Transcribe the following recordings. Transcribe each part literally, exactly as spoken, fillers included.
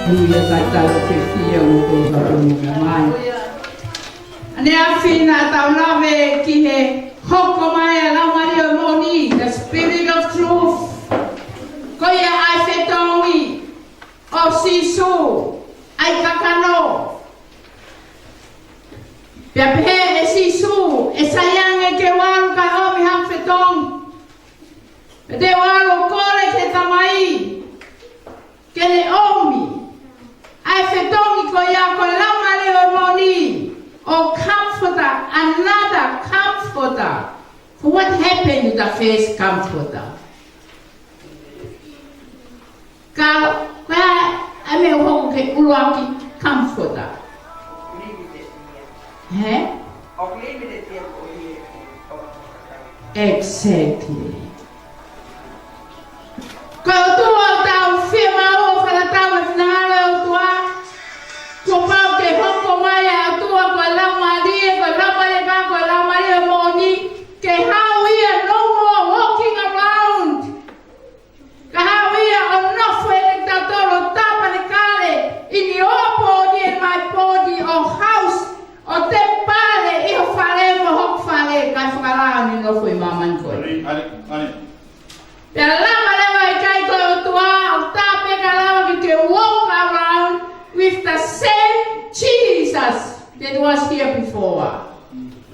Haleluia, tatau ke fia mo tō tapu mo mai. ʻAneafi naʻa tau lave ki he hoko mai ʻa e Laumālie Moʻoni, the Spirit of Truth. Ko ia ʻa e fetongi ʻo Sīsū ʻa e kakano. Pea pehē ʻe Sīsū, ʻe sai ange ke u ʻalu kae ʻomi haʻaku fetongi. Pea te u ʻalu ʻo kole ki he Tamai ke ne ʻomi ʻa e fetongi ko ia ko e Laumālie Moʻoni, ʻo comforter, another comforter. For what happened to the first comforter? Ka, ko e hā e meʻa ʻoku hoko ki he ʻuluaki comforter? He? Exactly. Ko e ʻOtua ʻoku tau fiemaʻu ʻo fakatatau e finangalo ʻo e ʻOtua. Kuo pau ke hoko mai ʻa e ʻOtua ko e Laumālie, ko e Laumālie ka, ko e Laumālie Moʻoni, ke haʻu ia no more walking around. Ka haʻu ia ʻo nofo ʻiate kitautolu ʻo tāpanekale in your body and my body, ʻo house, ʻo temipale ʻi ho fale mo hoku fale, kae fakalao ʻene nofo ʻi māmani ko ē. Pea lava leva ʻikai ko e ʻOtua ʻo tāpanekale leva ke ke walk around with the same Jesus that was here before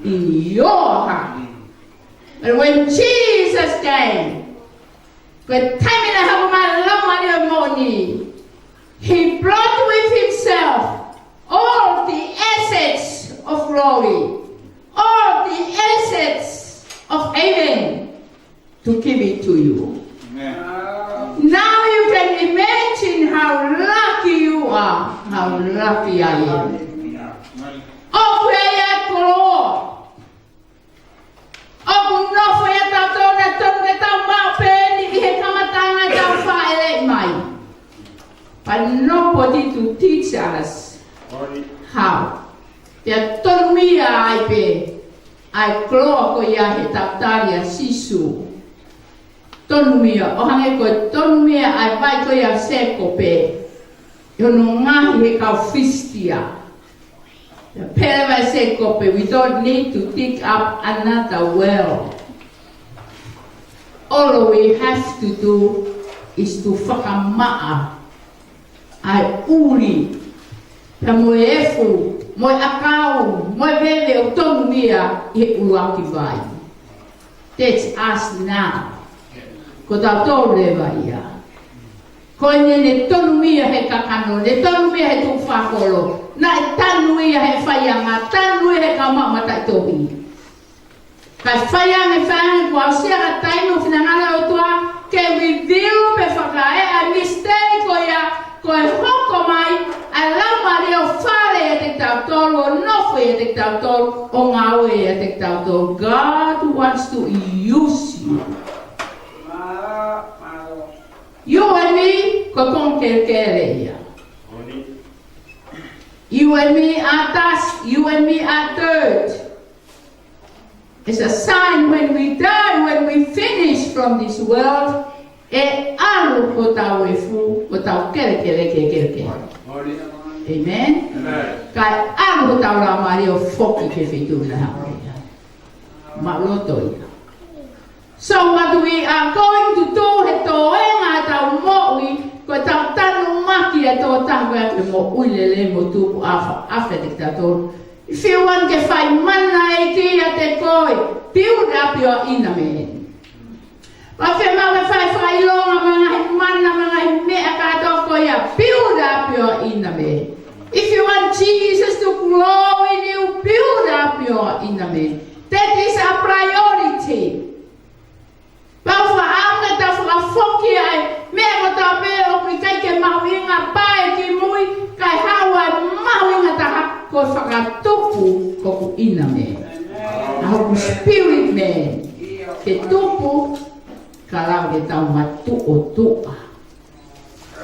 in your heart. But when Jesus came, ko e taimi naʻe haʻu mai ai ʻa e Laumālie Moʻoni, he brought with himself all the assets of glory, all the assets of heaven to give it to you. Amen. Now you can imagine how lucky you are, how lucky I am. Amen. ʻOku ʻi ai e koloa ʻoku nofo ʻiate kitautolu, naʻe tonu ke tau maʻu pē eni ʻi he kamataʻanga ʻetau fāʻeleʻi mai. But nobody to teach us how. Pea tonumia ai pē ʻa e koloa ko ia heʻetau tali ʻa Sīsū. Tonumia, ʻo hangē ko e tonumia ʻa e vai ko ia ʻa Sēkope ʻi hono ngaohi ʻe he kau Filisitia. Pehē leva ʻe Sēkope, we don't need to dig up another well. All we have to do is to fakamaʻa ʻa e ʻuli, pea mo e efu, mo e ʻakau, mo e veve ʻoku tonumia ʻi he ʻuluaki vai. That's us now. Ko tautolu leva ia. Ko ʻene tonumia he kakano, ʻene tonumia he tukufakaholo. Naʻe tanu ia he faiʻanga, tanu ia he kau maʻu mataʻitohi. Kae fai ange, fai ange kuo aʻusia ʻa e taimi ʻo e finangalo ʻo e ʻOtua ke reveal pe fakaeʻa e mistake ko ia, ko e hoko mai ʻa e Laumālie ʻo fale ʻiate kitautolu, ʻo nofo ʻiate kitautolu, ʻo ngāue ʻiate kitautolu. God wants to use you. You and me, ko e konga kelekele ia. You and me are dust, you and me are dirt. It's a sign when we die, when we finish from this world, ʻe ʻalu hotau efu, hotau kelekele ke kelekele. Amen? Amen. Kae ʻalu hotau laumālie ʻo foki ki he feituʻu naʻe haʻu ai. Mālō ʻOtua. So what we are going to do he toenga ʻetau moʻui, ko ʻetau tanumaki ʻa e tokotaha ko ia ke moʻui lelei mo tupu ʻafa, ʻafa ʻiate kitautolu. If you want ke fai mana e ʻEiki ʻiate koe, build up your inner man. Pea fiemaʻu ke fai fakaʻilonga mo e ngaahi mana, mo e ngaahi meʻa kātoa ko ia, build up your inner man. If you want Jesus to grow in you, build up your inner man. That is a priority. Pea ʻoku fiemaʻu ke tau fakafoki ʻa e meʻa kotoa pē ʻoku ʻikai ke mahuʻinga, pea ʻe kimui, kae haʻu ʻa e mahuʻinga taha ko e fakatupu hoku inner man. ʻA hoku spirit man. Ke tupu, ka lava ke tau matuʻotuʻa.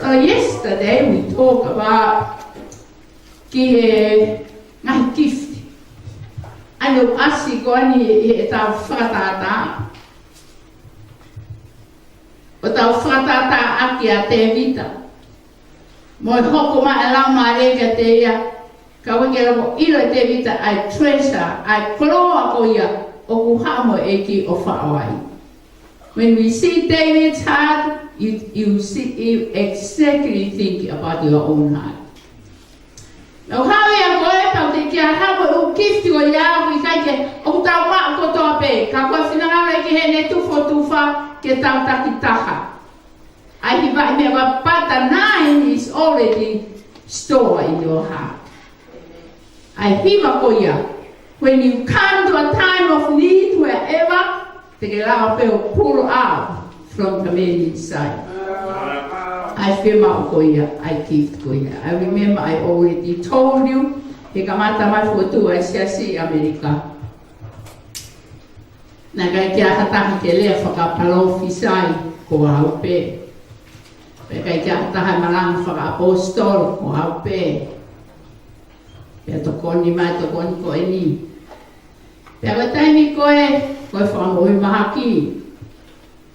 So yesterday we talk about ki he ngaahi gift. ʻA ia ʻoku ʻasi ko eni ʻi heʻetau fakatātā. ʻOku tau fakatātā ʻaki ʻa Tēvita. Mo e hoko mai ʻa e Laumālie kiate ia, ka ʻoku ʻikai ke lava ʻilo ʻe Tēvita ʻa e treasure, ʻa e koloa ko ia ʻoku haʻu mo e ʻEiki ʻo faʻo ai. When we see David's heart, you, you see, you exactly think about your own heart. Naʻa ku haʻu ia ko e tau te kia haʻu ko e ʻū gift ko ia ʻoku ʻikai ke, ʻoku tau maʻu kotoa pē, ka ko e finangalo ʻEiki heʻene tufa tufa ke tau takitaha. ʻA e hiva ʻi meʻa, but the nine is already stored in your heart. ʻA e hiva ko ia, when you come to a time of need, wherever, te ke lava pē ʻo pull out from the man inside. ʻA e fiemaʻu ko ia, ʻa e gift ko ia. I remember I already told you, he kamata mai fokotuʻu ʻa e siasi ʻi ʻAmelika. Naʻe ʻikai ke ʻi ai ha taha ke lea fakapalōfisai, ko au pē. Pea ʻikai ke ʻi ai ha taha ʻe malanga fakaʻapositolo, ko au pē. Pea tokoni mai, tokoni ko eni. Pea ko e taimi ko ē, ko e fakamoʻui mahaki,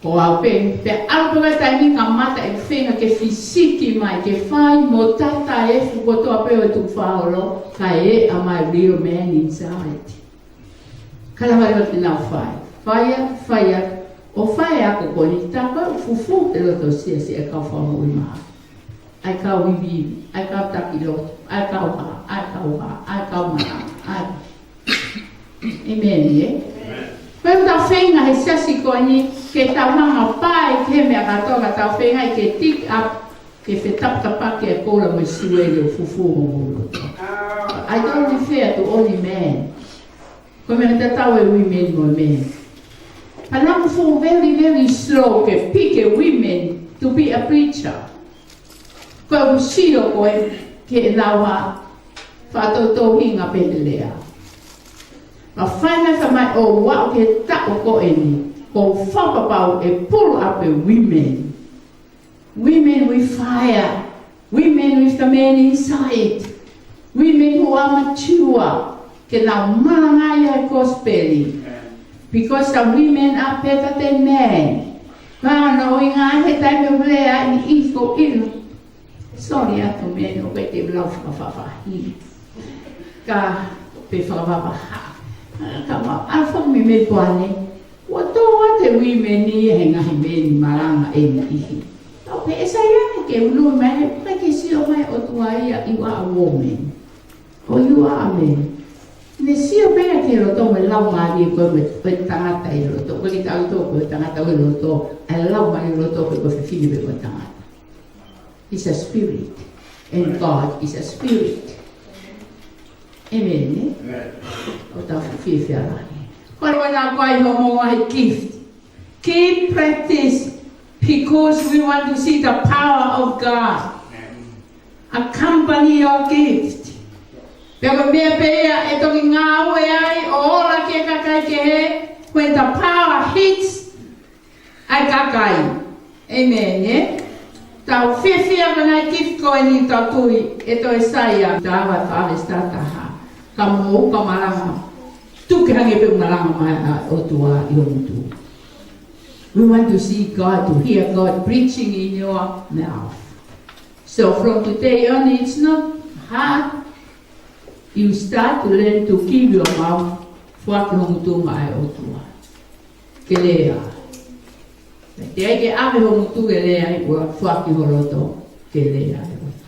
ko au pē. Pea ʻalu pē ko e taimi kamata e feinga ke fisiki mai, ke fai mo tata e fuʻu kotoa pē ʻo e tukufakaholo, kae ʻai mai real man inside. Ka lava leva ke nau fai. Fai atu, fai atu, ʻo fai ʻa e ako ko eni, tā ko e fufū e loto siasi ʻa e kau fakamoʻui mahaki. ʻA e kau ivi, ʻa e kau taki loto, ʻa e kau hā, ʻa e kau hā, ʻa e kau malanga, ʻa e. ʻĒmeni, ē? Ko e tau feinga he siasi ko eni, ke tau hanga pai ki he meʻa kātoa ka tau feinga ke tick up, ke fetapatapaki e koula mo e siueli ʻo fufū homou loto. I don't refer to only men. Ko e meʻa tatau e women mo e men. Pea naʻa ku feel very, very slow ke pick a women to be a preacher. Ko ʻeku sio ko ē ke nau ha faʻa toutou hinga pē he lea. Ka fai mai, fai mai ʻo aʻu ki he taʻu ko eni, ʻoku ou fakapapau ʻe pull up e women. Women with fire. Women with the man inside. Women who are mature. Ke nau malangaʻi e kosipeli. Because the women are better than men. Ka ʻoku ʻikai ke ʻi ai ha taimi ʻoku lea ai ni ʻi ko ʻilo. Sorry atu men, ʻoku ʻikai te u lau fakafaʻafaʻahi. Ka pe fakafaʻafaʻahi. Ka ma, ʻa e fanga mei Melipoane. Ua tō atu e women ia he ngaahi men malanga ʻe niʻihi. Tau pehē ʻe sai ange ke unu mai, ʻikai ke sio mai ʻOtua ia, you are a woman. Or you are a man. Ne sio pē ia ki he loto mo e laumālie ko e, ko e tangata ʻi loto. Ko e tau tō ko e tangata ʻi loto. ʻA e laumālie ʻi loto ko e, ko e fefine pe ko e tangata. Is a spirit. And God is a spirit. ʻĒmeni, ē? ʻOku tau fiefia lahi. Ko e ʻuhinga ko ē ʻo hoʻomou ngaahi gift. Keep practice because we want to see the power of God. Accompany your gift. Pea ko e meʻa pē ia ʻe toki ngāue ai ʻo ola ki he kakai kehe, when the power hits ʻa e kakai. ʻĒmeni, ē? Tau fiefia ko e ngaahi gift ko eni, tau tui ʻe toe sai ʻa e tau ʻa e fale stātaha. Ka mou ka malanga. Tuku hangē pē malanga mai ʻa e ʻOtua ʻi ho ngutu. We want to see God, to hear God preaching in your mouth. So from today on, it's not hard. You start to learn to give your mouth, foaki ho ngutu maʻa e ʻOtua ke lea. Teʻeki ai ke ʻave ho ngutu ke lea ai, ʻoua, foaki ho loto ke lea ai e ʻOtua.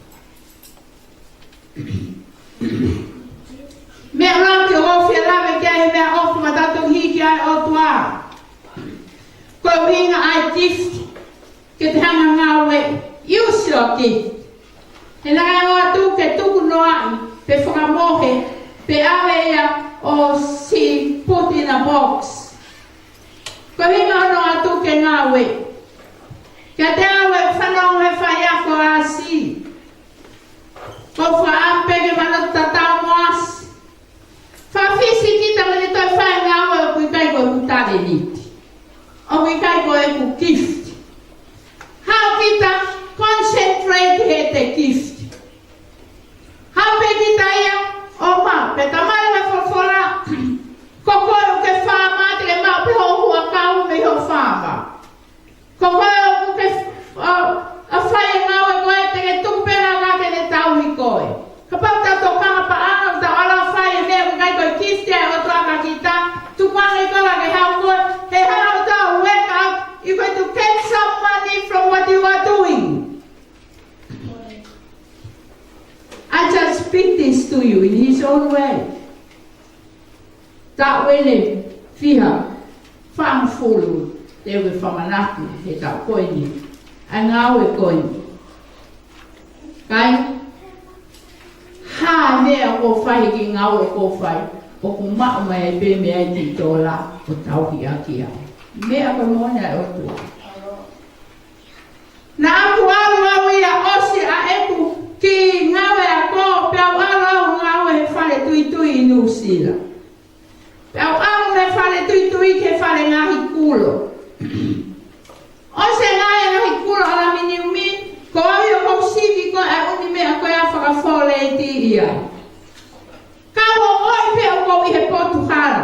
Meʻa lahi ke ofi e lave ki ai he meʻaʻofa, ma tatou hiki ai e ʻOtua. Ko e ʻuhinga ʻa e gift, ke te hanga ngāue, use your gift. He naʻe ʻoatu ke tuku noaʻi, pe fakamohe, pe ʻave ia ʻo siʻi put in a box. Ko e ʻuhinga ʻoatu ke ngāue. Kiate au ʻeku fanongo he faiako ʻasi. Ko e fakaʻamu pē ke mana tatau mo ʻasi. Fakafisi kita mo e toe fai ngāue ʻoku ʻikai ko ʻeku talēniti. ʻOku ʻikai ko ʻeku gift. Haʻu kita concentrate he te gift. Haʻu pē kita ia ʻo maʻu, pea talamai ʻe he folofola, ko koe ʻoku ke faama te ke maʻu pē hoʻo huʻakau mei hoʻo faama. Ko koe ʻoku ke, ʻa, ʻa fai e ngāue ko ē te ke tuku pē lava ʻOku ʻi ai. Taʻu ʻeni ʻe fiha, fāngofulu, te u ke fakamanatu he taʻu ko eni ʻa e ngāue ko eni. Kāinga, ha meʻa ʻoku ou fai he kiʻi ngāue ʻoku ou fai, ʻoku maʻu mai ai pē mei ai e kiʻi tola ʻo tauhi ʻaki au. Meʻa ko e moʻoni ʻa e ʻOtua. Naʻa ku ʻalu au ia ʻosi ʻa ʻeku kiʻi ngāue ako, pea u ʻalu au ʻo ngāue he fale tuitui ʻi Nuʻusila. Pea u ʻalu mei he fale tuitui ki he fale ngaahi kulo. ʻOsi e ngaahi, ngaahi kulo ʻaluminium, ko au ia ʻoku ou sivi ko ē ʻa e ʻū meʻa ko ē ʻa e fakafōleti ia. Ka ʻoku ou ʻi pē ʻoku ou ʻi he potu hala.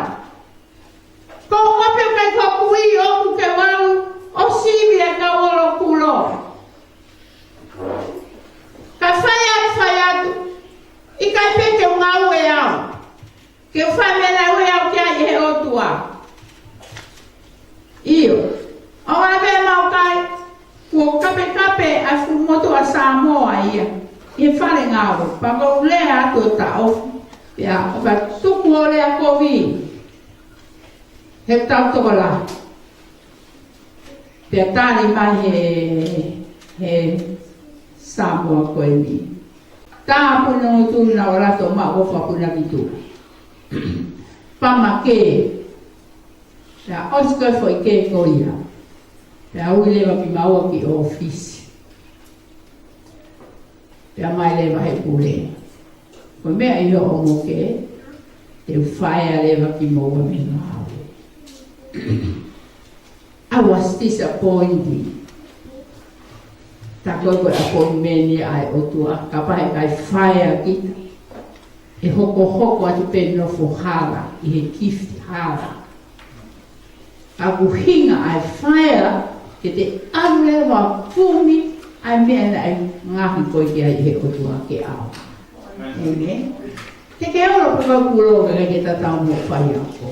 Ko e ʻapi ʻoku ʻikai ko ʻeku ʻi ʻoku ke ʻalu ʻo sivi e kau ʻolo kulo. Ka fai atu, fai atu, ʻikai pē ke u ngāue au. Ke u fai e meʻa naʻe ui au ki ai ʻe he ʻOtua. ʻIo. ʻOua ʻe pehē mai ʻoku ʻikai, kuo kapekape ʻa e fuʻu motuʻa Samoa ia ʻi he fale ngāue. Pea ko u lea atu ʻo taʻofi. Pea ʻoka tuku ʻo lea kovi. He tau tokolahi. Pea tali mai he, he Samoa ko eni. Tāpuni ʻo tuna ʻo lato ma o fakuna ki tu. Pama ke. Pea ʻosi ko e foʻi ke ko ia. Pea ui leva kimaua ki ʻōfisi. Pea mai leva he pule. Ko e meʻa ʻi hoʻomo ke, te u fai leva kimoua mei he ngāue. I was disappointed. Tā ko e ko e appointment ia ʻa e ʻOtua, kapau ʻe ʻikai fai ʻa kita. ʻE hokohoko atu pē nofo hala, ʻi he gift hala. Ka ʻoku ʻuhinga ʻa e fai, ke te ʻalu leva ʻo kumi ʻa e meʻa naʻe ngaohi koe ki ai ʻe he ʻOtua ke ʻalu. Amen. Ke ke ʻalu pē ka kulo ke ke tatau mo e faiako.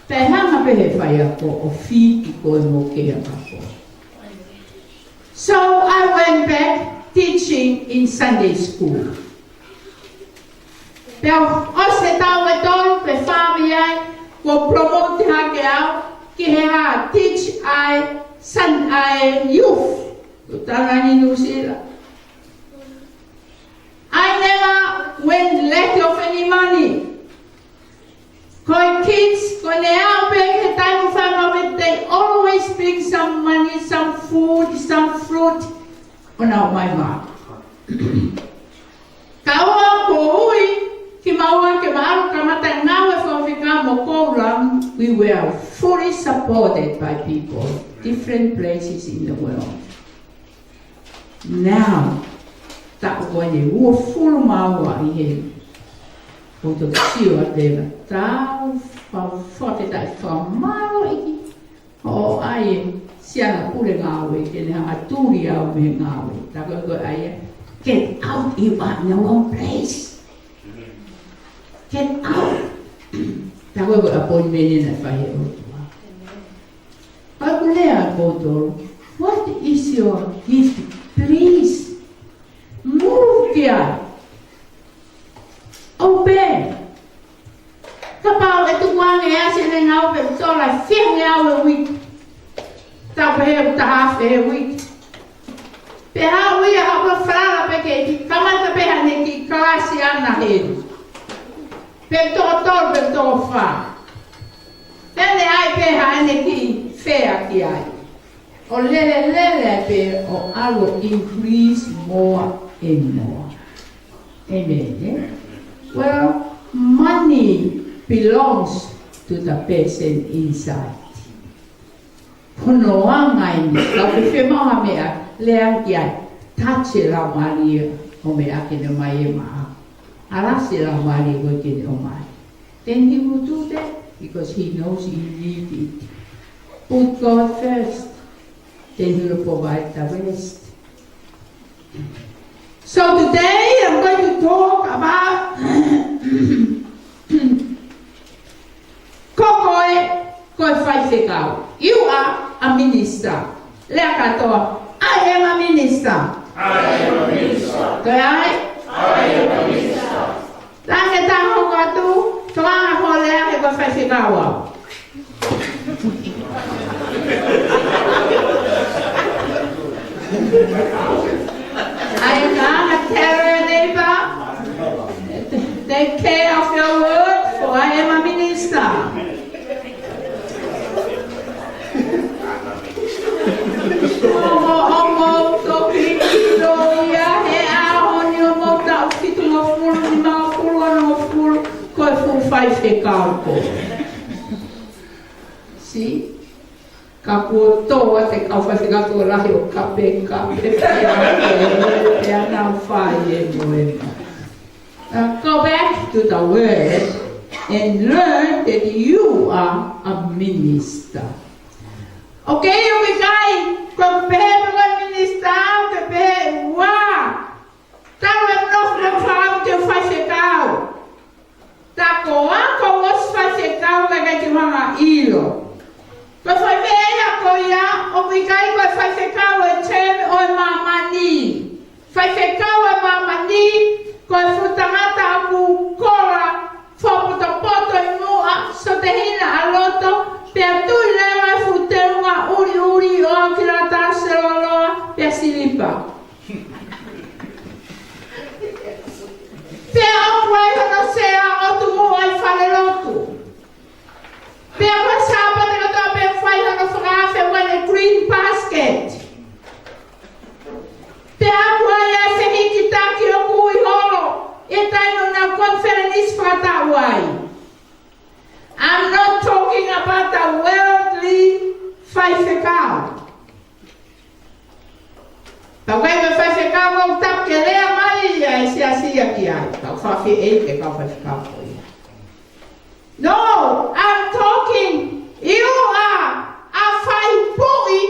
Pea hanga pē he faiako ʻo fiti koe mo ke ako. So I went back teaching in Sunday school. Pea ʻosi e taʻu ʻe tolu pe fā mei ai, kuo promote hake au ki he hā, teach ʻa e Sun-, ʻa e youth. Ko tālani Nuʻusila. I never went lack of any money. Ko e kids, ko ʻene aʻu pē ki he taimi ʻoku fai mai pē, they always bring some money, some food, some fruit. ʻO nau ō mai maʻaku. Ka ʻoku ou ui kimaua ke ma ʻalu kamata ngāue fakafaifekau mo Koula, we were fully supported by people, different places in the world. Now, taʻu ko eni ʻe uofulu mā ua ʻi heni. ʻOku ou sio atu leva, tau fa-, fakafetaʻi fakamālō ʻEiki. ʻO ʻai e siana pule ngāue, ke ne hanga tuli au mei he ngāue. Tā ko e ko e ʻai e, get out, you are in the wrong place. Get out. Tā ko e ko e appointment naʻe fai ʻe he ʻOtua. Ka ʻoku lea ʻa e ʻOtua, what is your gift? Please move ki ai. Open. Kapau ʻe tuku ange ʻe ʻasi ʻene ngāue pe tola fiha ngaahi ʻaho he uike. Tau pehē ʻoku taha afe he uike. Pea haʻu ia ʻo falala pē ke kamata pē haʻane kiʻi kalasi ʻana heni. Pe toko tolu, pe toko fā. Pea ne ʻai pē haʻane kiʻi fea ki ai. ʻO lele lele pē ʻo ʻalu increase more and more. Amen, eh? Well, money belongs to the person inside. Hono anga eni, ka ʻoku ke fiemaʻu ha meʻa, lea ki ai, touch e laumālie ʻo meʻa ke ne ʻomai ʻe maʻa. Alasi e laumālie ko ē ke ne ʻomai. Then he will do that because he knows he need it. Put God first. Then he will provide the rest. So today I'm going to talk about ko koe, ko e faifekau. You are a minister. Lea kātoa. I am a minister. I am a minister. Ko e ai? I am a minister. Lahi e taha hoko atu, tokanga ho lea he ko e faifekau au. I am a terror neighbor. Take care of your word, for I am a minister. Ko hoʻomou toki ʻilo ia he ʻaho ni ʻo homou taʻu fitungofulu, nimangofulu, onongofulu, ko e fuʻu faifekau koe. See? Ka kuo tō atu e kau faifekau tuʻo lahi ʻo kape, kape, pea, pea, pea nau fai e mo e mo. Uh, go back to the word and learn that you are a minister. Okay, ʻoku ʻikai ko e pehē pē ko e minister, ʻoku pehē ua. Talu e nofo, nofo au ke faifekau. Ta ko au kuo ʻosi faifekau ka ʻikai ke u hanga ʻilo. Ko e foʻi meʻa ia ko ia, ʻoku ʻikai ko e faifekau e term ʻo e māmani. Faifekau ʻo e māmani, ko e fuʻu tangata ʻoku kola, fakapotopoto ʻi muʻa, sotehina ʻa loto, pea tui leva e fuʻu teunga ʻuliʻuli ʻo aʻu ki he lata seloloa, pea silipa. Pea ʻoku ʻi ai hono sea ʻotu muʻa ʻi falelotu. Pea ko e Sāpate kotoa pē ʻoku fai hono fakaafe ʻoku ʻi ai e green basket. Pea ʻoku ʻi ai e fehikitaki ʻoku ui holo ʻi he taimi ʻoku nau konifelenisi fakataʻu ai. I'm not talking about the worldly faifekau. Tau kai me faifekau ʻoku tapu ke lea mai ia e siasi ia ki ai. Tau fafie ʻe ke kau faifekau ko ia. No, I'm talking, you are a faipuʻi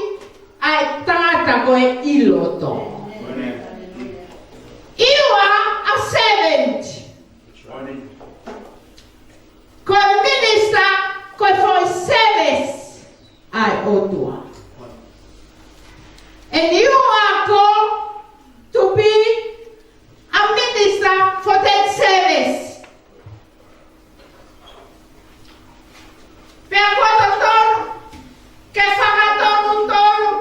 ʻa e tangata ko e ʻi loto. You are a servant. Ko e minister, ko e foʻi service ʻa e ʻOtua. And you are called to be a minister for that service. Pea ko e totonu ke fakatonutonu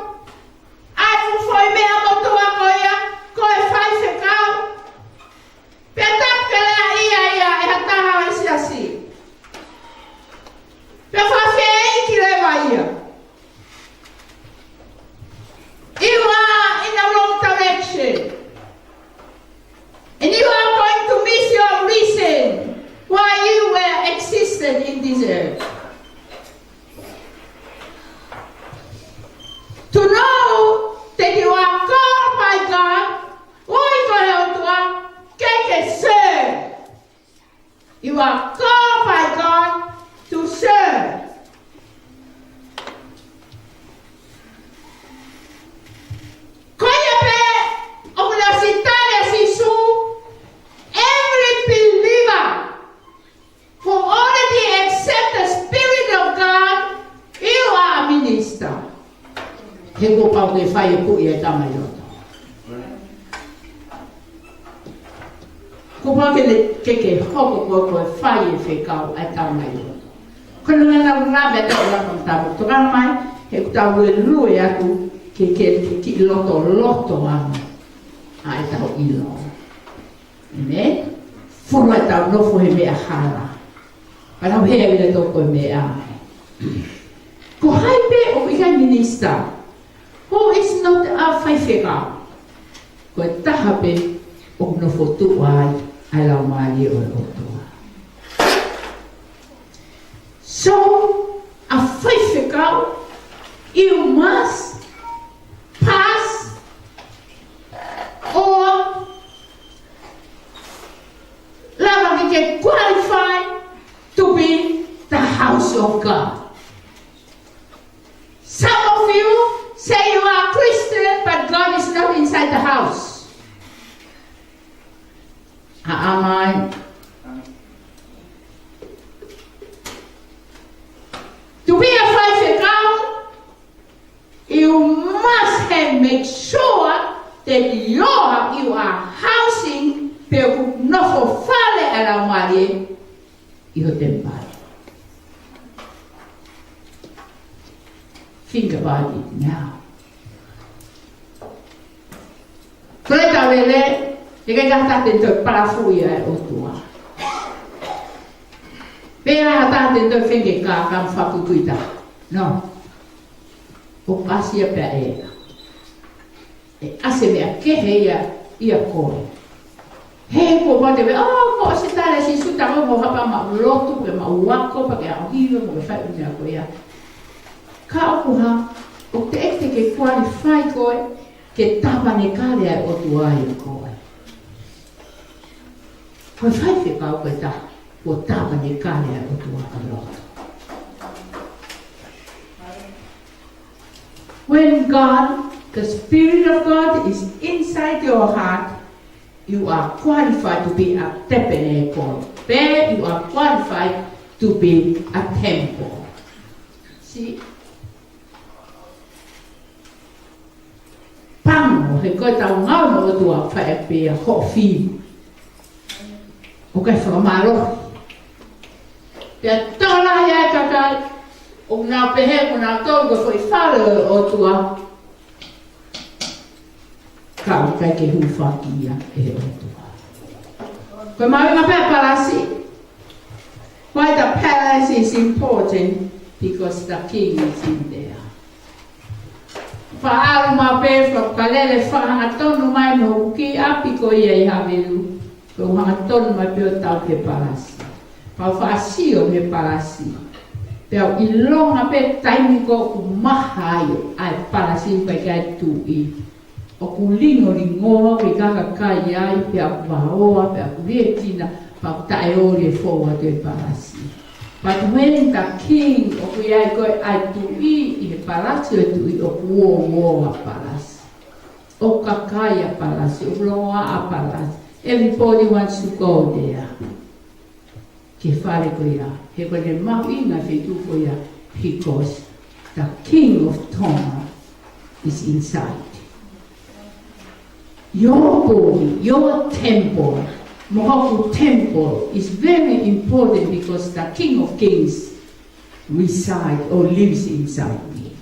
ʻa e fuʻu foʻi meʻa motuʻa ko ia, ko e faifekau. Pea tapu ke lea ia ia ʻe ha taha ʻi he siasi. Pea fafie ʻe ke lea mai ia. You are in the wrong direction. And you are going to miss your reason why you were existed in this earth. To know that you are called by God, ui ko e ʻOtua ke ke serve. You are called by God to serve. Ko ia pē ʻoku ne ʻosi tali ʻe Sīsū, every believer who already accept the Spirit of God, you are a minister. He kuo pau ke fai e puʻi e tama ʻi loto. Kuo pau ke le-, ke, ke hoko ko, ko e faifekau e tama ʻi loto. Ko e nunga na una me te ula kong tabu. Tokanga mai, he ʻoku tau luelue atu ke, ke, ke kiʻi lotoloto ange ʻa e tau ʻilo. Amen. Folo e tau nofo he meʻa hala. Pea tau hea vile toko e meʻa. Ko hai pē ʻoku ʻikai minister, who is not a faifekau, ko e taha pē ʻoku nofo tuʻa ai ʻa e Laumālie ʻo e ʻOtua. So, a faifekau, you must pass or lava ke ke qualify to be the house of God. Some of you say you are Christian, but God is not inside the house. Amen. To be a faifekau, you must have make sure that you are, you are housing pe ʻoku nofo fale ʻa e Laumālie. ʻi ho temipale. Think about it now. Ko e tau lele, ʻikai ke ʻi ai ha taha te ne toe palafuʻi ʻa e ʻOtua. Pe ʻi ai ha taha te ne toe feinga ke kākā mo fakaputuita. No. ʻOku ʻasi ia pea ʻe ʻasi e meʻa kehe ia ʻia koe. He ko e pau te mea, oh, ko e ʻosi tala ʻe Sīsū ta ko mo hapa maʻu lotu, pe maʻu ako, pe ke aʻu hiva, mo ke fai ʻū meʻa ko ia. Ka ʻoku hā, ʻoku teʻeki ke qualify koe ke tāpanekale ʻa e ʻOtua ʻia koe. Ko e faifekau ko e taha, kuo tāpanekale ʻa e ʻOtua ʻia loto. When God, the Spirit of God is inside your heart, you are qualified to be a tabernacle. Pe you are qualified to be a temple. See? Pango, he ko e tau ngāue mo e ʻOtua fai pē ia hoʻo fili. ʻOku ʻikai fakamālohi. Pea tau lahi ʻa e kakai, ʻoku nau pehē, ʻoku nau tau ko e foʻi fale ʻo e ʻOtua. Ka ʻoku ʻikai ke hūfaki ia ʻe he ʻOtua. Ko e mahuʻinga pē ʻa e palasi. Why the palace is important? Because the king is in there. Faʻa ʻalu maʻu pē, faʻa kalele, faʻa hangatonu mai mo hoku kiʻi ʻapi ko ia ʻi Havelu. Ko e hangatonu mai pē ʻo tau ki he palasi. Pea u faʻa sio ki he palasi. Pea u ʻilonga pē taimi ko ē ʻoku maha ai ʻa e palasi, ʻikai ke ʻi ai e tuʻi. ʻOku lingolingoa, ʻikai ke ʻi ai ha kakai ai, pea ʻoku vaoa, pea ʻoku liʻekina, pea ʻoku taʻeoli e fou atu e palasi. But when the king, ʻoku ʻi ai ko ē ʻa e tuʻi ʻi he palasi ʻo e tuʻi, ʻoku uouo ʻa e palasi. ʻOku kakaia palasi, ʻoku longoaʻa palasi. Everybody wants to go there. Ki he fale ko ia, he ko e mahuʻinga e feituʻu ko ia, because the King of Tonga is inside. Your body, your temple, mo hoku temple is very important because the King of Kings reside or lives inside me.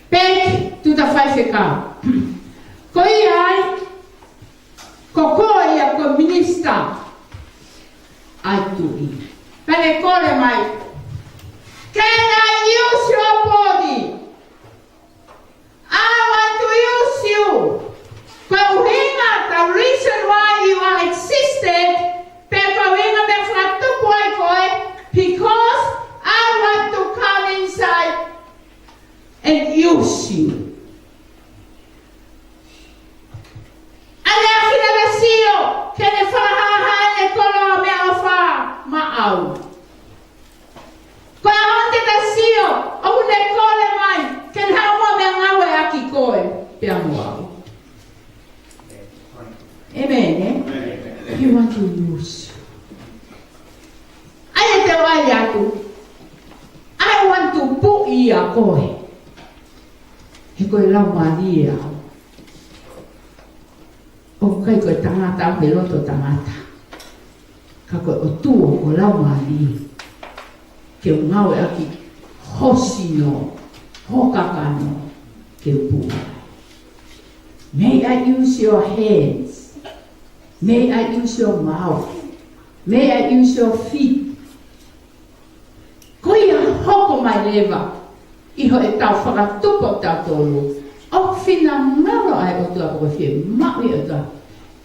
Back to the faifekau. Ko ia ai, ko koe ia ko e minisitā ʻa e tuʻi. Pea ne kole mai, "Can I use your body? I want to use you." Ko e ʻuhinga, the reason why you are existed, pe ko e ʻuhinga meʻa fakatupu ai koe, because I want to come inside and use you. ʻA ia ʻoku ne sio, ke ne fakahāhā ʻene koloa meʻaʻofa maʻau. Ko e ʻaho ni te ta sio, ʻoku ne kole mai, ke ne haʻu mo meʻangāueʻaki koe, pea mo au. Amen, eh? He want to use you. ʻA ia te u ʻai atu. I want to put ʻia koe. He ko e laumālie au. ʻOku ʻikai ko e tangata au he loto tangata. Ka ko e ʻOtua ko e laumālie. Ke u ngāueʻaki ho sino, ho kakano, ke u pū ai. May I use your hands? May I use your mouth? May I use your feet? Ko ia hoko mai leva ʻi hoʻo tau fakatupu ʻo tautolu. ʻOku finangalo ʻa e ʻOtua, ʻoku fiemaʻu ʻe he ʻOtua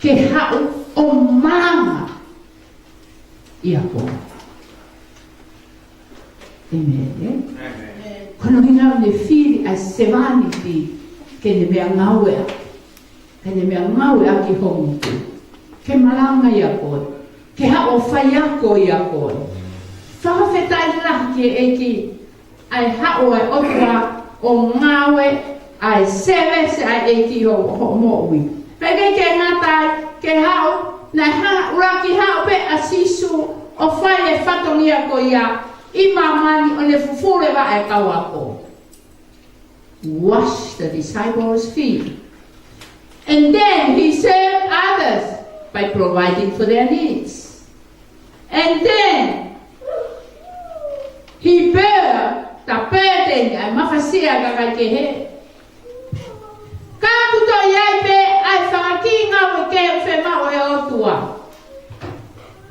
ke haʻu ʻo malanga ʻia koe. Amen, eh? Amen. Ko hono ʻuhinga ʻoku ne fili ʻa e sevāniti ke ne meʻangāueʻaki. Ke ne meʻangāueʻaki ho ngutu. Ke malanga ʻia koe. Ke haʻu ʻo faiako ʻia koe. Fakafetaʻi lahi ki he ʻEiki. ʻA e haʻu ʻa e ʻOtua ʻo ngāue ʻa e service ʻa e ʻEiki ho, ho moʻui. Pea ʻikai ke ngata ai, ke haʻu, naʻe hanga ʻuluaki haʻu pē ʻa Sīsū ʻo fai e fatongia ko ia ʻi māmani ʻo ne fufulu e vaʻe ʻa e kau ako. Wash the disciples' feet. And then he served others. by providing for their needs. And then, he bear the burden ʻa e mafasia ʻa e kakai kehe. Ka ʻoku toe ʻi ai pē ʻa e fanga kiʻi ngāue kehe ʻoku fiemaʻu ʻe he ʻOtua.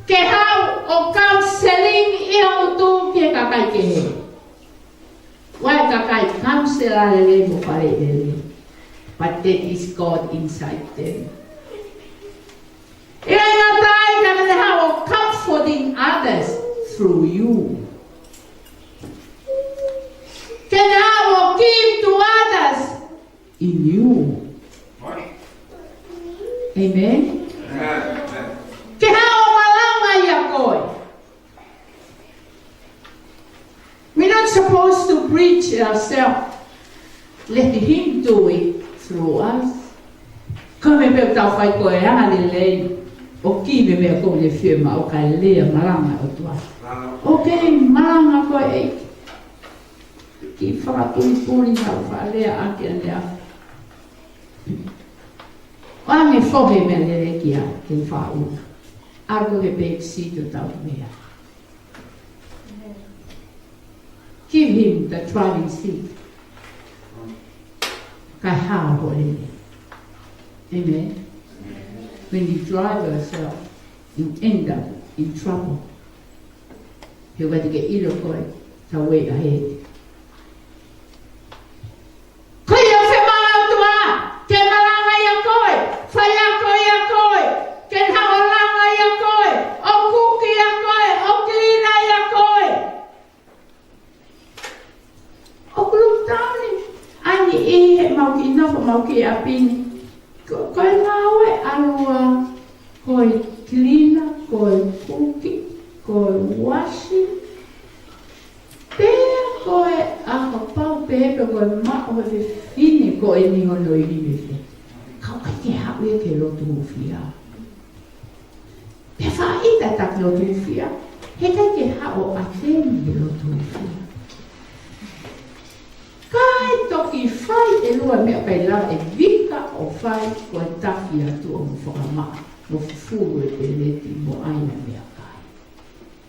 Ke haʻu ʻo counseling ʻi hoʻo tuʻu ki he kakai kehe. ʻOku ʻi ai e kakai counselor lelei mo faleʻi lelei. But that is God inside them. ʻIkai ngata ai, ka ke ne haʻu ʻo comforting others through you. Ke ne haʻu ʻo give to others in you. Amen. Ke haʻu ʻo malangaʻi ʻa koe. We're not supposed to preach ourselves. Let him do it through us. Ko e meʻa pē ʻoku tau fai ko e anga lelei. ʻOku ʻi ai e meʻa ʻoku ne fiemaʻu kae lea malanga ʻOtua. Okay, malanga koe ʻEiki. Kiʻi fakapulipuli naʻa ku faʻa lea ʻaki ʻanenai. ʻOange fohe meʻa lelei kia ke faʻu. ʻAlu ki he back seat ʻo tau meʻa. Give him the driving seat. Kae hao hoʻo lele. Amen. When you drive yourself, you end up in trouble. He ʻoku ʻikai te ke ʻilo koe, the way ahead. Ko ia ʻoku fiemaʻu ʻe he ʻOtua, ke malangaʻi ʻa koe, faiako ʻa koe, ke ne haʻu ʻo langaʻi ʻa koe, ʻo kuki ʻa koe, ʻo kilina ʻa koe. ʻOku lockdown ni, ʻa eni ʻi heʻemau kiʻi nofo, mau kiʻi ʻapi ni. Ko, ko e ngāue ʻa e ʻOtua, ko e kilina, ko e kuki, ko e uasi. Pea ko e ʻakapulu pē pe ko e maʻu ʻe he fefine ko eni hono ivi mei fē. Ka ʻoku ʻikai ke haʻu ia ki he lotu hūfia. Pea faʻa ʻita ʻetau lotu hūfia. He ʻikai ke haʻu ʻo attend ki he lotu hūfia. Kae toki fai ʻe lua meʻa ʻikai lava ʻe Vika ʻo fai ko e taki atu ʻo mo fakamaʻa, mo fufulu e peleti mo ʻai ʻa e meʻakai.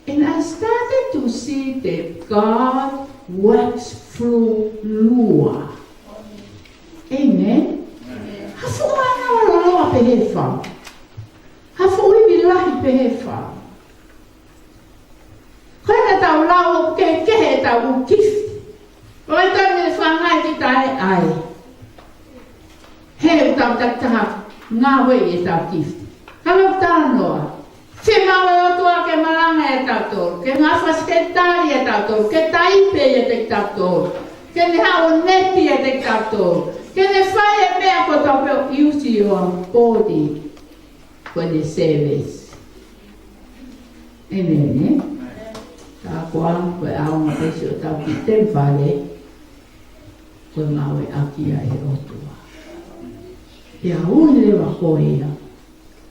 And I started to see that God works through Lua. Amen. Ha fuʻu mana o Lua pehē fau. Ha fuʻu ivi lahi pehē fau. Ko ena tau lau ʻoku kehekehe ʻetau gift. ʻOku ʻi ai e taimi ʻe fāngai kita ai. He ʻoku tau takitaha ngāue ʻi heʻetau gift. Ka ʻoku talanoa. Fiemaʻu ʻe he ʻOtua ke malangaʻi kitautolu. Ke ngāue fakasekelitali ʻiate kitautolu. Ke taipe ʻiate kitautolu. Ke ne haʻu ʻo neti ʻiate kitautolu. Ke ne fai e meʻa kotoa pē ʻo use your body for the service. Amen, ē? Ka ko e ʻaonga pē siʻotau kiʻi temipale, ko e ngāueʻaki ia ʻe he ʻOtua. Pea ʻoku leva ko ia,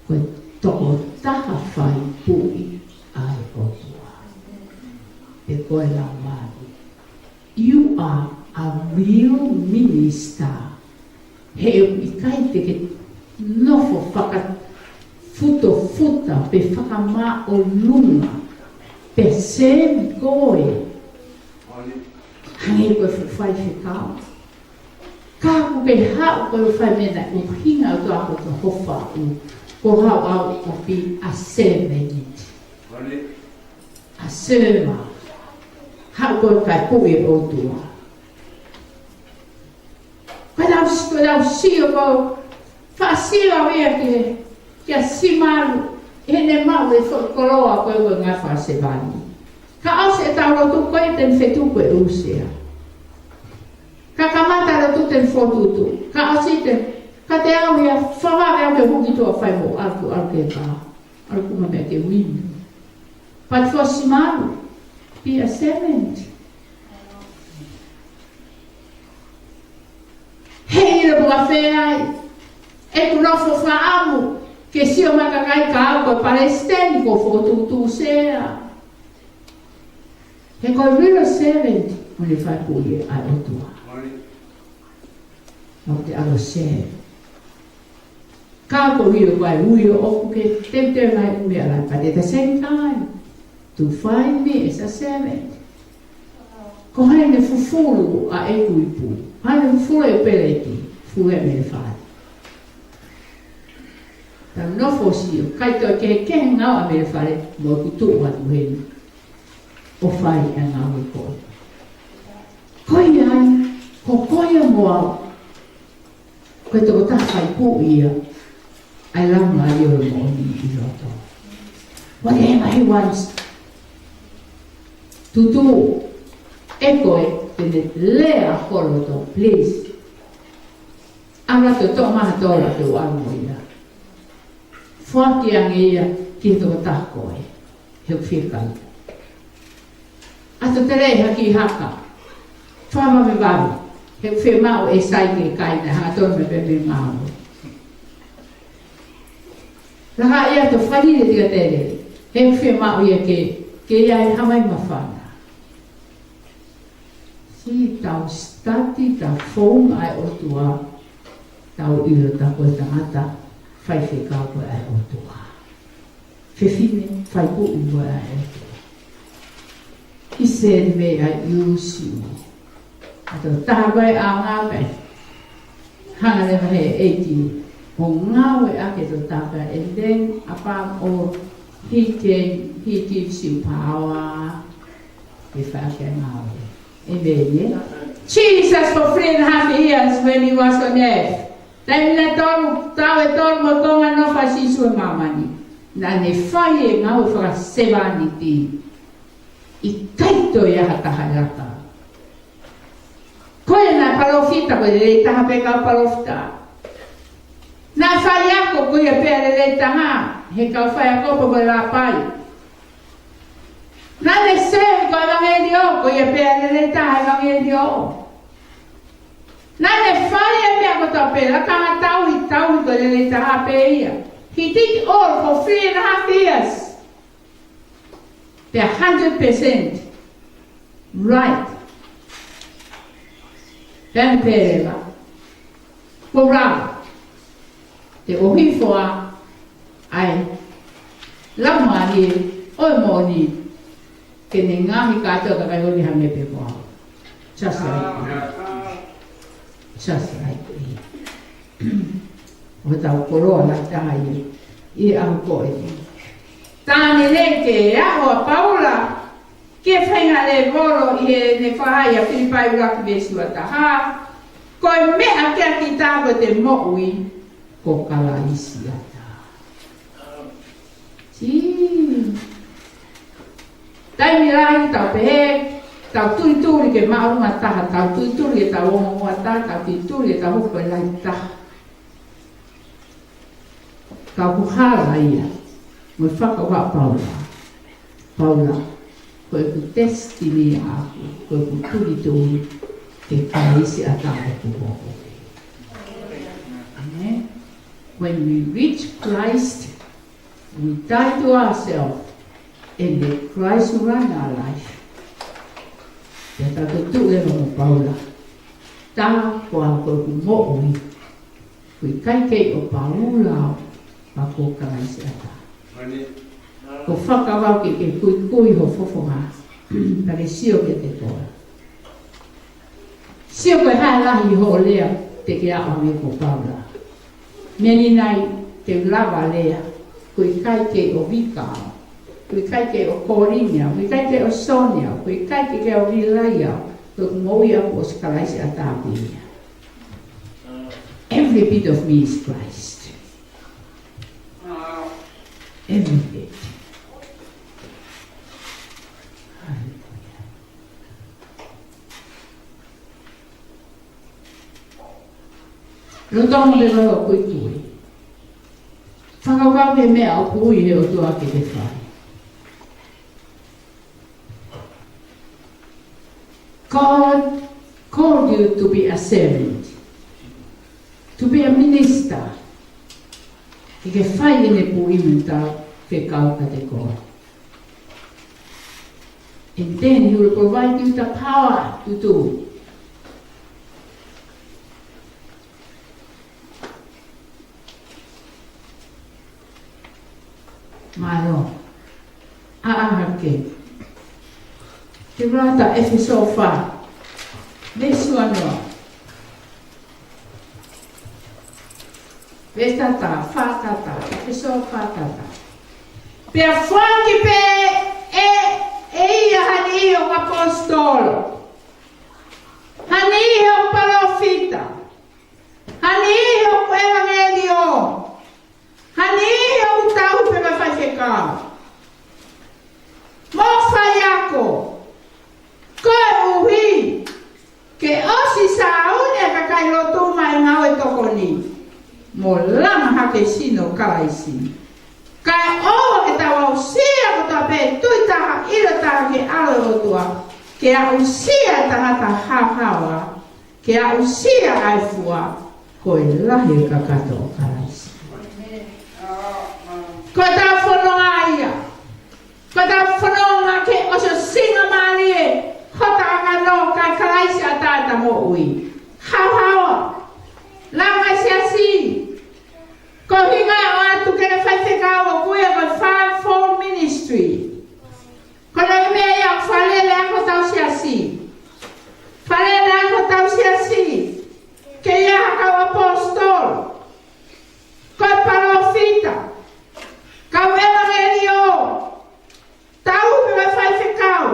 ko e tokotaha fai puʻi ʻa e ʻOtua. Pea ko e lāngilangi. You are a real minister. He ʻoku ʻikai te ke nofo fakafutafuta pe fakamāʻolunga pe sēmi koe. Hangē ko e fuʻu faifekau. Ka ʻoku ke haʻu ko e fai meʻa naʻe ʻuhinga ʻOtua ko e hoʻo faʻu. Ko haʻu ʻo be a servant. A servant. Haʻu ko e kaipuʻi ʻo e ʻOtua. Ka tau, ka tau sio ko, faʻa sio au ia ki he, kia Simalu, ʻi heʻene maʻu e foʻi koloa ko e ko e ngaahi fakasevāniti. Ka ʻosi ʻetau lotu ko e te ne fetuku e ʻūsea. Ka kamata lotu te ne fokotuʻutuʻu. Ka ʻosi te, ka te au ia, fakavave au ke huki tuʻa fai mo ʻalu, ʻalu ke pā. ʻAlu kuma meʻa ke uinu. But for Simalu, be a servant. He ʻilo pe ko fē ai, ʻeku nofo fakaʻamu, ke sio mai kakai ka au ko e palesiteni ko e fokotuʻutuʻu sea. He ko e real servant, ʻoku ne fai puʻi ʻa e ʻOtua. ʻOku te ʻalu ʻo serve. Ka ko ia ʻoku ʻi ai e ui ʻoku ke teuteu nai ʻū meʻa lahi, but at the same time, to find me as a servant. Ko hai ʻe fufulu ʻa ʻeku ipu? Hai ʻe fufulu ʻeku peleti? Fufulu e mele fale. Tau nofo ʻo sio, ʻikai toe kehekehe ngāue ʻa e mele fale mo ʻeku tuʻu atu heni ʻo fai e ngāue ko ē. Ko ia ai, ko koe ia mo au. Ko e tokotaha fai puʻi ia ʻa e Laumālie ʻo e moʻoni ʻi loto. Whatever he wants to do, ʻe ko e, te ne lea ho loto, please. ʻAlu atu ʻo toʻo mai ha tola ke u ʻalu mo ia. Foaki ange ia ki he tokotaha ko ē. He ʻoku fiekaia. ʻAlu atu ʻo tele ha kiʻi haka. Fakavavevave. He ʻoku fiemaʻu e sai ke kai na, hangatonu mei pē mei ngāue. Laka ia ʻo fai e tika tele. He ʻoku fiemaʻu ia ke, ke ʻi ai ha vai māfana. Siʻi tau study, tau founga ʻa e ʻOtua, tau ʻilo ta ko e tangata faifekau ko ē ʻa e ʻOtua. Fefine fai puʻi ko ē ʻa e ʻOtua. He said, "May I use you?" ʻA e tokotaha ko ē ʻaonga pē. Hanga leva he ʻEiki ʻo ngāueʻaki e tokotaha ko ē, and then above all, he gave, he gives you power. Ke fai ʻaki e ngāue. Amen, yeah? Jesus for three and a half years when he was on earth. Taimi ʻe tolu, taʻu ʻe tolu mo e konga nofo ʻa Sīsū ʻi māmani. Naʻa ne fai e ngāue fakasevāniti. ʻIkai toe ʻi ai ha taha ʻe laka. Ko ia naʻe palōfita, ko e lelei taha pē kau palōfita. Naʻe faiako, ko ia pē ʻa e lelei taha he kau faiako pe ko e lāpai. Naʻa ne serve, ko e ʻevangeliō, ko ia pē ʻa e lelei taha ʻevangeliō. Naʻa ne fai e meʻa kotoa pē, lakanga tauhi, tauhi, ko e lelei taha pē ia. He did all for three and a half years. Pea hundred percent right. Pea ne pehē leva, ko au te u ʻohifo ʻa e Laumālie ʻo e moʻoni ke ne ngaohi kātoa e kakai ʻo ne hangē pē ko au. Just like me. Just like me. ʻO tau koloa lahi taha ia ʻi he ʻaho ko eni. Tā ne lele ke aʻu ʻa Paula ki he faʻahinga lēvolo ʻi heʻene fakahā ʻia Filipai ʻuluaki veesi ua taha. Ko e meʻa ke ʻaki taha ko ʻete moʻui ko Kalaisi ʻataʻatā. Sī. Taimi lahi tau pehē, tau tulituli ke māʻolunga taha, tau tulituli ke tau ongoongoa taha, tau tulituli ke tau hoko ko e lahi taha. Ka ʻoku hala ia mo e fakakaukau ʻa Paula. Paula, ko ʻeku destiny ʻaʻaku, ko ʻeku tulituli ke Kalaisi ʻataʻatā ʻoku hoko. Amen. When we reach Christ, we die to ourselves and let Christ run our life. Pea tau toetuʻu leva mo Paula. Tā ko au ko ʻeku moʻui. ʻOku ʻikai kei ʻo Paula au, ka ko Kalaisi ʻataʻatā. Ko e fakakaukau ke ke kuikui ho fofonga, ka ke sio kiate koe. Sio ko e hā e lahi hoʻo lea te ke aʻu hangē ko Paula. Meʻa ni nai te u lava lea, ʻoku ʻikai kei ʻo vika au. ʻOku ʻikai kei ʻo calling au, ʻoku ʻikai kei ʻo soni au, ʻoku ʻikai kei ʻo rely au, ko ʻeku moʻui ʻaʻaku ʻoku Kalaisi ʻataʻatā pē ia. Every bit of me is Christ. Every bit. Hallelujah. Lolotonga e lava kuikui. Fakakaukau ki he meʻa ʻoku ui ʻe he ʻOtua ke ke fai. God called you to be a servant, to be a minister. Ke ke fai ʻene puʻi mo ʻene tau fekau kiate koe. And then he will provide you the power to do. Mālō. ʻAʻa hake. Te u lau ʻa ʻEfesō fā. Veesi uanoa. Veesi taha taha, fā taha taha. ʻEfesō fā taha taha. Pea foaki pē ʻe, ʻe ia ha niʻihi ʻo ʻaposetolo, ha niʻihi ʻo palōfita, ha niʻihi ʻo ʻevangeliō, ha niʻihi ʻoku tauhi pē mo e faifekau, mo faiako, koeʻuhi ke ʻosi sāuni ʻa e kakai lotu maʻa e ngāue tokoni, mo langa hake sino ʻo Kalaisi. Kae ʻoua ke tau aʻusia kotoa pē tui taha, ʻilo taha ki he ʻAlo ʻo e ʻOtua, ke aʻusia ʻa e tangata haohaoa, ke aʻusia ʻa e fua, ko e lahi ʻo e kakato ʻo Kalaisi. Ko ʻetau fononga ia. Ko ʻetau fononga ke ʻosi ʻo singamālie hota kakano, kae Kalaisi ʻatā ʻeta moʻui. Haohaoa. Langa e siasi. Ko e ʻuhinga ia ʻoatu ke ne faifekau ʻoku ui ia ko e fivefold ministry. Ko e meʻa ia ʻoku fakalele ai hotau siasi. Fakalele ai hotau siasi. Ke ʻi ai ha kau ʻaposetolo, kau palōfita, kau ʻevangeliō, tauhi mo e faifekau,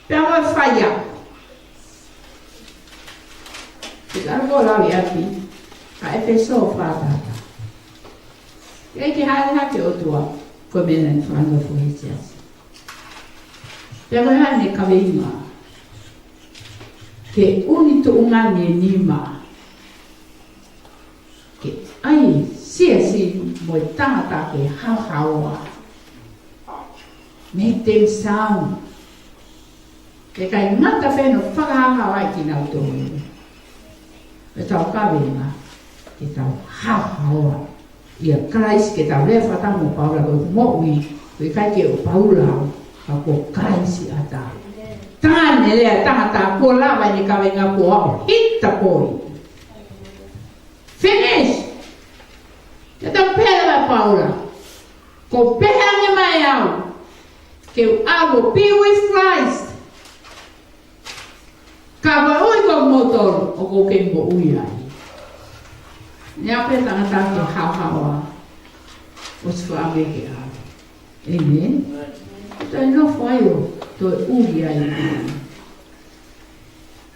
pea mo e faiako. Te u lau ʻaki ʻa ʻEfesō fā taha taha. ʻIkai ke hāʻele hake ʻOtua, ko e meʻa naʻe fakanofo he siasi. Pea ko e hā ʻene kaveinga? Ke ʻuni tuʻunga ʻene nima. Ke ʻai siasi mo e tangata ke haohaoa. Make them sound. Ke ʻikai ngata pē ʻene fakahaohaoaʻi kinautolu. ʻEtau kaveinga, ke tau haohaoa ʻia Kalaisi, ke tau lea fakataha mo Paula, ko ʻeku moʻui, ʻoku ʻikai ke ʻo Paula au, ka ko Kalaisi ʻatā. Tangata ne lea, tangata kuo lava ʻene kaveinga kuo aʻu hita poi. Finish. Ke tau pehē ʻe Paula, ko u pehē ange mai au, ke u ʻalu ʻo be with Christ. Ka ko e ʻuhi ko moutolu ʻoku ke moʻui ai. Ne ape tangata ke haohaoa, ʻosi fakaʻamu ke ʻalu. ʻĒmeni. Toe nofo ai ʻo toe ʻuli ai.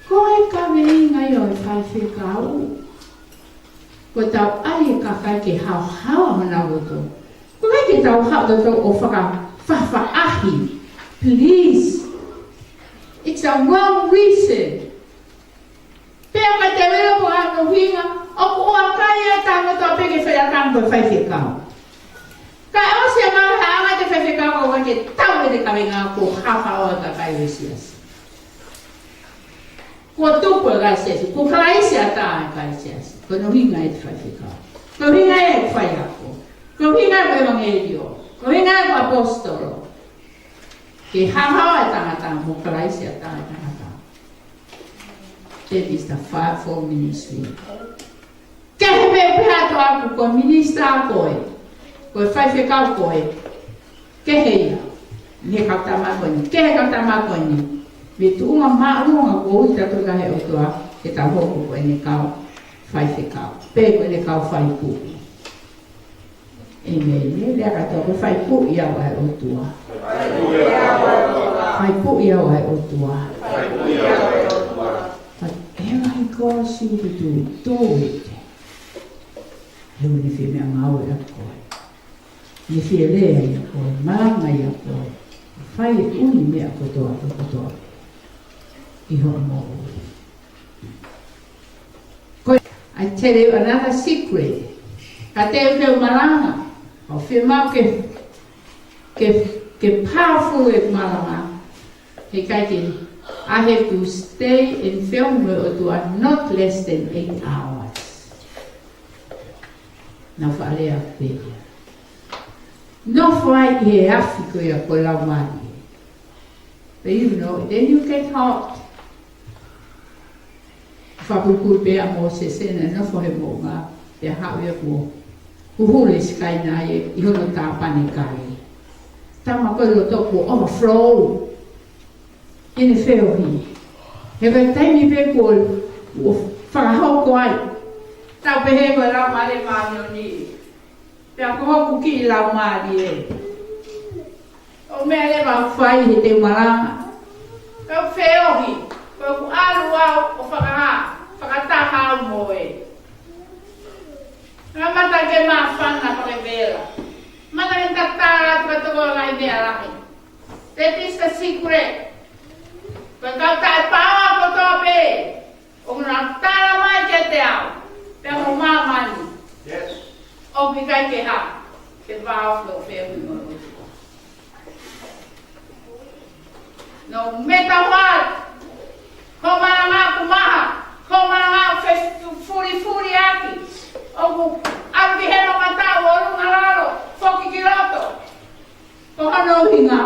Ko e kaveinga ia ʻo e faifekau. Ko ʻetau ʻai e kakai ke haohaoa honau loto. Ko e ʻikai ke tau haʻu ʻo tau ʻo faka-, fafaʻahi. Please. It's a wrong reason. Pea ka te vela ko hono ʻuhinga, ʻoku ʻikai ke tau ngata pē ke fai ʻa e tangata ko e faifekau. Kae ʻosi e mahaʻanga ʻa e faifekau ʻoku ʻikai ke tau ʻene kaveinga ko e haohaoa ʻa e kakai ʻo e siasi. Kuo tupu e kakai siasi, ko Kalaisi ʻatā e kakai siasi. Ko hono ʻuhinga e faifekau. Ko hono ʻuhinga e faiako. Ko hono ʻuhinga e ʻevangeliō. Ko hono ʻuhinga e ʻaposetolo. Ke haohaoa e tangata mo Kalaisi ʻatā e tangata. That is the fivefold ministry. Kehe pē pehē atu ʻaku ko e minisitā koe, ko e faifekau koe. Kehe ia. Mei he kau tama ko eni, kehe kau tama ko eni. Mei tuʻunga māʻolunga kuo ui kitautolu ʻe he ʻOtua ke tau hoko ko ʻene kau faifekau. Pe ko ʻene kau faipuʻi. ʻĒmeni. Lea kātoa, ko e faipuʻi au ʻa e ʻOtua. Faipuʻi au ʻa e ʻOtua. But every cause you to do, do it. He ʻoku ne fie meʻangāueʻaki koe. Ne fie lea ʻia koe, malanga ʻia koe. Fai e ʻū meʻa kotoa, kotoa. ʻI hoʻo moʻui. Ko e, I tell you another secret. Ka te u, te u malanga, ʻoku fiemaʻu ke, ke, ke powerful e malanga. He ʻikai ke, I have to stay in fēfē mo e ʻOtua not less than eight hours. Naʻa faʻa lea pē ia. Nofo ai he afi ko ia ko e laumālie. But you know, then you get hot. Fakapuipui pē ʻa Mōsese naʻe nofo he moʻunga, pea haʻu ia kuo Kuo hulu e Sikaina ia ʻi hono tāpanekale. Tama ko e loto kuo overflow ʻene feohi. He ko e taimi pē kuo, kuo fakahoko ai. Tau pehē ko e Laumālie Māʻoniʻoni. Pea ko hoku kiʻi laumālie. ʻO meʻa leva ʻoku fai he te malanga. Pea u feohi, pea u ʻalu au ʻo fakahā, fakataha au mo ē. Ngā mata ke māfana pa ke vela. Mata ke tatala atu ka toko ngai meʻa lahi. That is the secret. Ko e kau taʻepau kotoa pē. ʻOku nau tala mai kiate au, pea mo māmani. Yes. ʻOku ʻikai ke hā, ke vao fio fio mo. No matter what, ko e malanga ʻoku maha, ko e malanga ʻoku fefulifuli ʻaki, ʻoku ʻalu ki he mata ʻo ʻolunga lalo, foki ki loto. Ko hono ʻuhinga,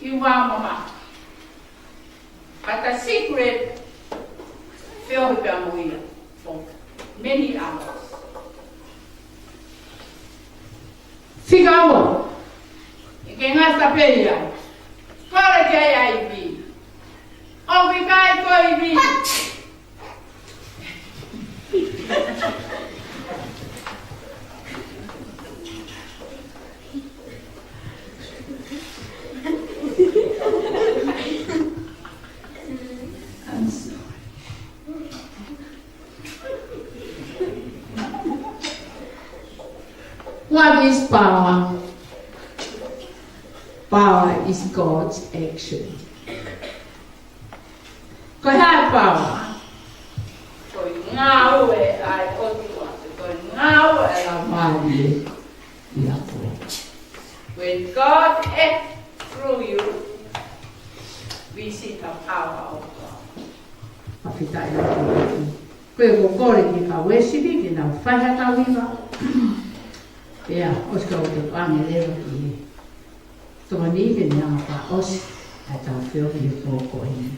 ke vao mamahi. But the secret, feohi pea mo ia for many hours. Fika ua, ʻikai ngata pē ia, kole ki ai ʻa e ivi. ʻOku ʻikai ko e ivi. I'm sorry. What is power? Power is God's action. Ko e hā e power? Ko e ngāue ʻa e ʻOtua, ko e ngāue ʻa e Laumālie ʻi he ʻOtua. When God acts through you, we see the power of God. ʻAfitaʻi atu. Ko e ko kole ki he kau Uēsili ke nau fai ha tau hiva. Pea, ʻosi ka u te pange leva ki he. Tokoni ke ne anga fakaʻosi ʻa e tau feohi he pō ko eni.